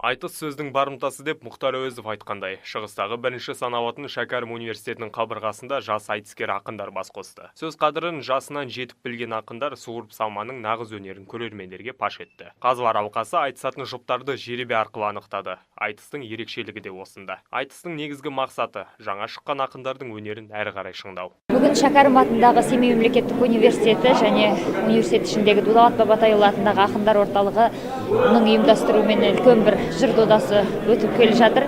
Айтыс сөздің барымтасы деп Мұхтар Әуезов айтқандай, шығыстағы бірінші саналатын Шәкәрім университетінің қабырғасында жас айтыскер ақындар бас қосты. Сөз қадірін жасынан жетіп білген ақындар суырып салманың нағыз өнерін көрермендерге паш етті. Қазылар алқасы айтысатын жұптарды жеребе арқылы анықтады. Айтыстың ерекшелігі де осында. Айтыстың негізгі мақсаты жаңа шыққан ақындардың өнерін әрі қарай шыңдау. Бүгін Шәкәрім атындағы Семей мемлекеттік университеті және университет ішіндегі Дулат Бабатайұлы атындағы ақындар орталығының ұйымдастыруымен үлкен бір жыр додасы өтіп келе жатыр.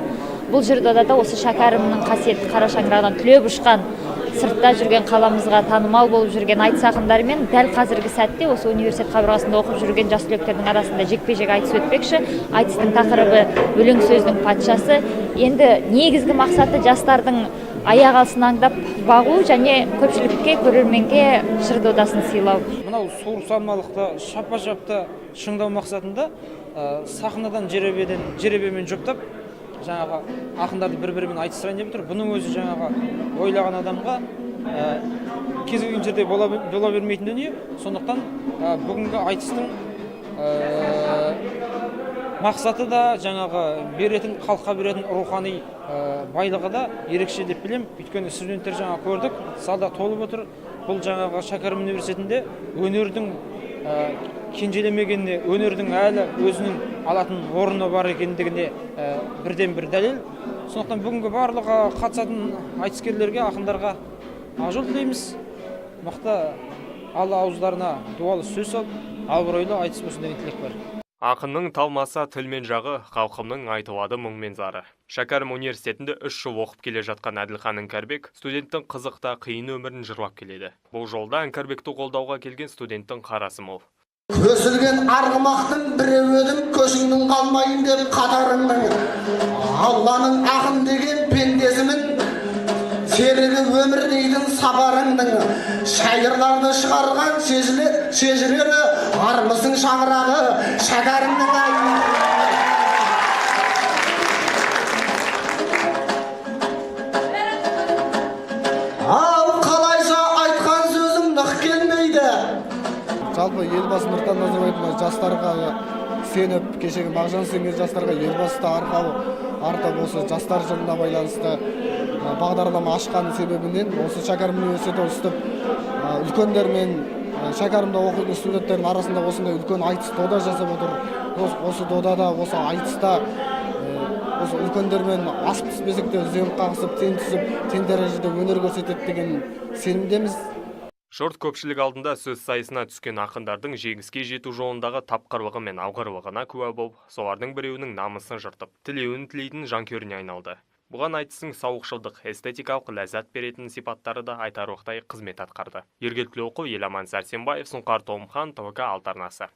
Бұл жыр додада осы Шәкәрімнің қасиетті қара шаңырағынан түлеп ұшқан, сыртта жүрген қаламызға танымал болып жүрген айтыс ақындарымен дәл қазіргі сәтте осы университет қабырғасында оқып жүрген жас түлектердің арасында жекпе-жек айтыс өтпекші. Айтыстың тақырыбы өлең сөздің патшасы. Енді негізгі мақсаты жастардың аяқ алысын аңдап бағу және көпшілікке, көрерменге жыр додасын сыйлау. Мынау суырып салмалықты шапа-шапты шыңдау мақсатында сахнадан жеребемен жұптап жаңағы ақындарды бір-бірімен айтыстырайын деп тұр. Бұның өзі жаңағы ойлаған адамға кез келген жерде бола бермейтін дүние. Сондықтан бүгінгі айтыстың мақсаты да жаңағы беретін, халыққа беретін рухани байлығы да ерекше деп білем. Өйткені студенттер жаңа көрдік, залда толып отыр. Бұл жаңағы Шәкәрім университетінде өнердің кенжелемегеніне, өнердің әлі өзінің алатын орны бар екендігіне бірден бір дәлел. Сондықтан бүгінгі барлығы қатысатын айтыскерлерге, ақындарға ақ жол тілейміз. Мықты Алла ауыздарына дуалы сөз салып, абыройлы айтыс болсын деген тілек бар. Ақынның талмаса тіл мен жағы, халқымның айтылады мұң мен зары. Шәкәрім университетінде 3 жыл оқып келе жатқан Әділхан Іңкәрбек студенттің қызықта қиын өмірін жырлап келеді. Бұл жолда Іңкәрбекті қолдауға келген студенттің қарасы мол. Көсілген арғымақтың біреуі едің, көшіңнің қалмайын деп қатарыңның. Алланың ақын деген пендесімін, серігі өмір дейтін сапарыңның. Шайырларды шығарған шежірері, армысың шаңырағы Шәкәрімнің айы. Ал қалайша айтқан сөзім нық келмейді. Жалпы Елбасы Нұрсұлтан Назарбаев жастарға сеніп, кешегі Мағжан сенген жастарға Елбасы да артап осы жастар жылына байланысты бағдарлама ашқан себебінен осы Шәкәрім университеті өстіп үлкендермен, Шәкәрімде оқитын студенттердің арасында осындай үлкен айтыс дода жасап отыр. Осы додада, осы айтыста осы үлкендермен асып түспесек те үзеңгі қағысып, тең түсіп, тең дәрежеде өнер көрсетеді деген сенімдеміз. Жұрт көпшілік алдында сөз сайысына түскен ақындардың жеңіске жету жолындағы тапқырлығы мен алғырлығына куә болып, солардың біреуінің намысын жыртып, тілеуін тілейтін жанкүйеріне айналды. Бұған айтыстың сауықшылдық, эстетикалық ләззат беретін сипаттары да айтарлықтай қызмет атқарды. Ергел Тілеуқұл, Еламан Сәрсенбаев, Сұңқар Толымхан, ТВК Алты арнасы.